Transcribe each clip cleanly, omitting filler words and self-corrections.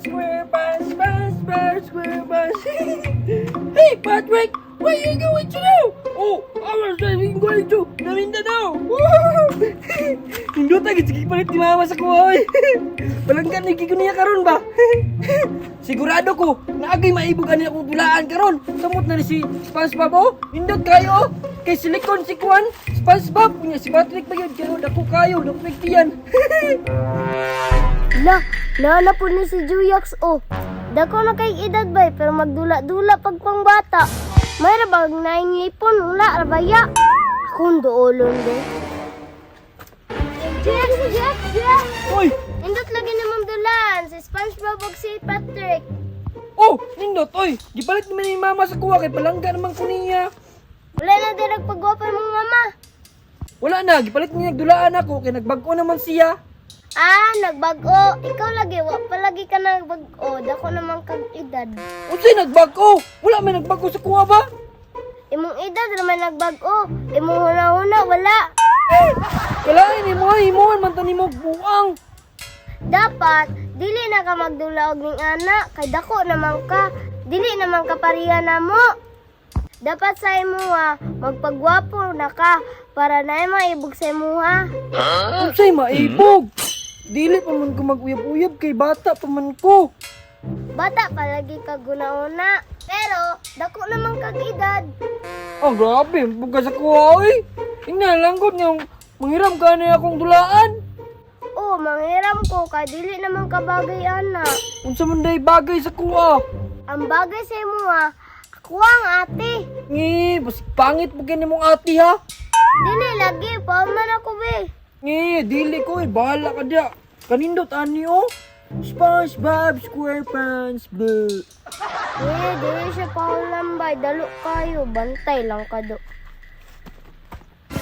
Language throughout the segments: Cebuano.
SquarePants, SpongeBob SquarePants. Hey, Patrick! What are you going to do? Oh, I was going to the Mindanao. Woo! Nindot agad sige palit ni mama sa kuha oy. Palanggan ni ko niya karon ba? Sigurado ko naagay maibog ani akong dulaan karon. Samot na ni si SpongeBob oh. Nindot kayo oh. Kay silikon si Kwan, SpongeBob unya si Patrick pa yun kayo dako kayo, dako tiyan. La, naana po ni si Juyax oh. Dako na kay edad bay pero magdula-dula pag pangbata. May rabag naingipon, wala rabaya. Akong duolon do. Juyax, Juyax, Juyax! Oy, Indot lagi namang dulaan si SpongeBob ug si Patrick. oh, nindot oy. Gipalit naman ni mama sa kuha kay palangga naman ko niya. Wala na din nagpagwapa mong mama. Wala na, gipalit niya nagdulaan ako kay nagbag-o naman siya. Ah, nagbag-o. Ikaw lagi, wa palagi ka nagbag-o. Dako naman kag edad. Unsay nagbag-o? Wala may nagbag-o sa kuha ba? Imong edad naman nagbag-o. Imong huna-huna, wala. Kalain ni mo, himuan man ta nimo buang. Dapat dili na ka magdula og ning ana kay dako naman ka, dili naman ka pareha namo. Dapat sa imuha magpagwapo na ka para naay maibog sa imuha. Unsay maibog? Dili pa man ko mag-uyab-uyab kay bata pa man ko. Bata pa lagi ka guna-una, pero dako naman kag edad. Oh, grabe, buga sa kuha oy. Ina lang gud nga manghiram ka na akong dulaan. Oh, manghiram ko kay dili naman ka bagay ana. Unsa man day bagay sa kuha? Ang bagay sa imuha, ako ang ate. Ngi, basig pangit mo kini mong ate ha. Dili lagi pa man ako be. Ngi, dili ko eh, bahala ka diya. Kanindot ani oh. SpongeBob SquarePants bleh. Eh, dili siya paulambay, dalo kayo, bantay lang ka do.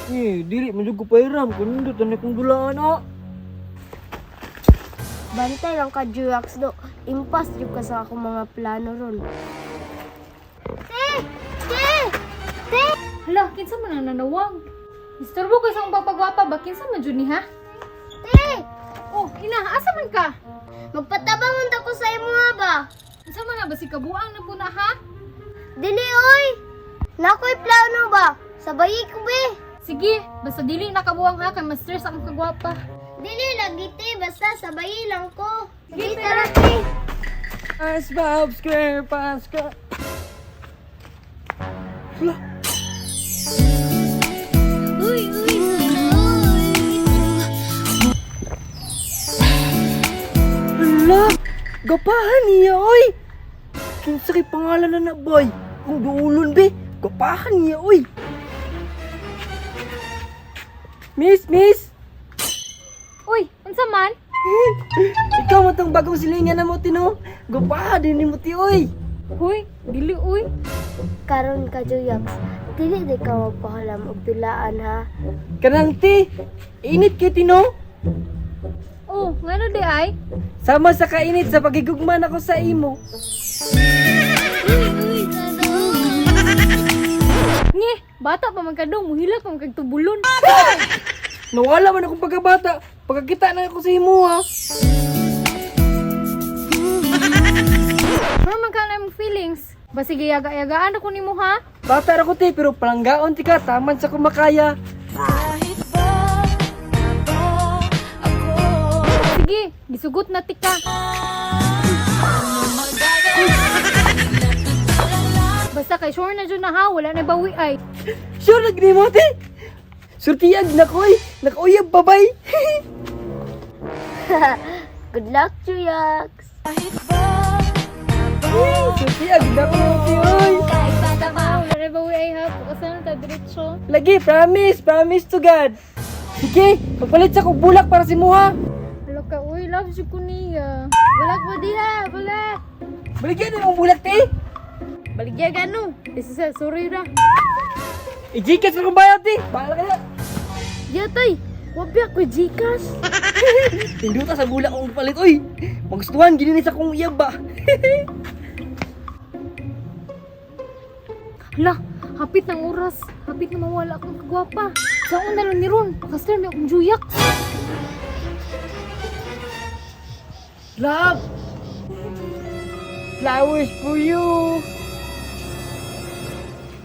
Eh, dili man jud ko pahiram kanindot ani akong dulaan ah. Bantay lang ka, Jurax do. Impas jud ka sa akong mga plano ron. Te! Te! Te! Hala, kinsa man ang nanawag? Istorbo ko sa akong pagpagwapa ba? Kinsa man jud ni ha? Te! Oh, ina, asa man ka? Magpatabang unta ko sa imo nga ba? Unsa man na ba si kabuang na puna ha? Dili oy! Nakoy plano ba? Sabayi ko be! Sige, basta dili na kabuang ha kay mas stress akong kagwapa. Dili lagi te, basta sabayi lang ko. Sige, tara te! SpongeBob SquarePants ka. Hala, Uy, uy, uy! hala. Gapahan niya oy. Kinsa kay pangalan na na boy? Kung duulon be, gapahan niya oy. Miss, miss. Uy, unsa man? Ikaw mo tong bagong silingan na mo tino. Gapahan din ni mo ti oy. Huy, dili uy. Karon ka, Juyax, dili di ka magpahalam og dulaan ha. Kanang ti, init kay tino. Oh, ngano di ay? Sama sa kainit sa pagigugman ako sa imo. Nge, bata pa man kadong, muhila pa man kag tubulon. Nawala man akong pagkabata. Pagkakita na ako sa imo ha. Pero man ka na imong feelings. Basig yaga-yagaan ako nimo ha? Bata ra ko te, pero palanggaon ti ka, taman sa kumakaya. Sige, gisugot na tika. Basta kay sure na jud na ha, wala na bawi ay. Sure na gini mo te. Surtiyag na ko eh. Nakauyab babay. Good luck, Juyax! Surtiyag na ko te oy. Ah, wala na bawi ay ha. Bukasan na ta diretso. Lagi, promise, promise to God. Sige, magpalit sa kong bulak para si Muha. Hala ka, uy, love jud ko niya. Balak mo diha, balak. Baligyan na mong bulak te. Baligya gano. Isa sorry ra. I-gcash na kong bayad te. Bahala ka na. Yatay, wabi ako Gcash. Tinduta sa bulak akong palit oy. Magustuhan gini ni sa kong iyab ba. Hala, hapit ng oras. Hapit na mawala akong kagwapa. Saan na lang ni Ron? Pakastar may akong juyak. Love! Flowers for you.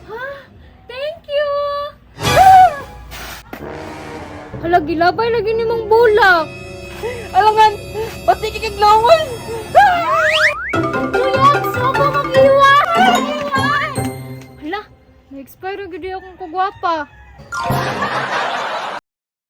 Ha? Thank you! Hala, gilabay lagi ni mong bulak. Alangan, pati kikiglawan. Tuyok! Subo kong iwan! Hala, na-expire gyud akong kagwapa.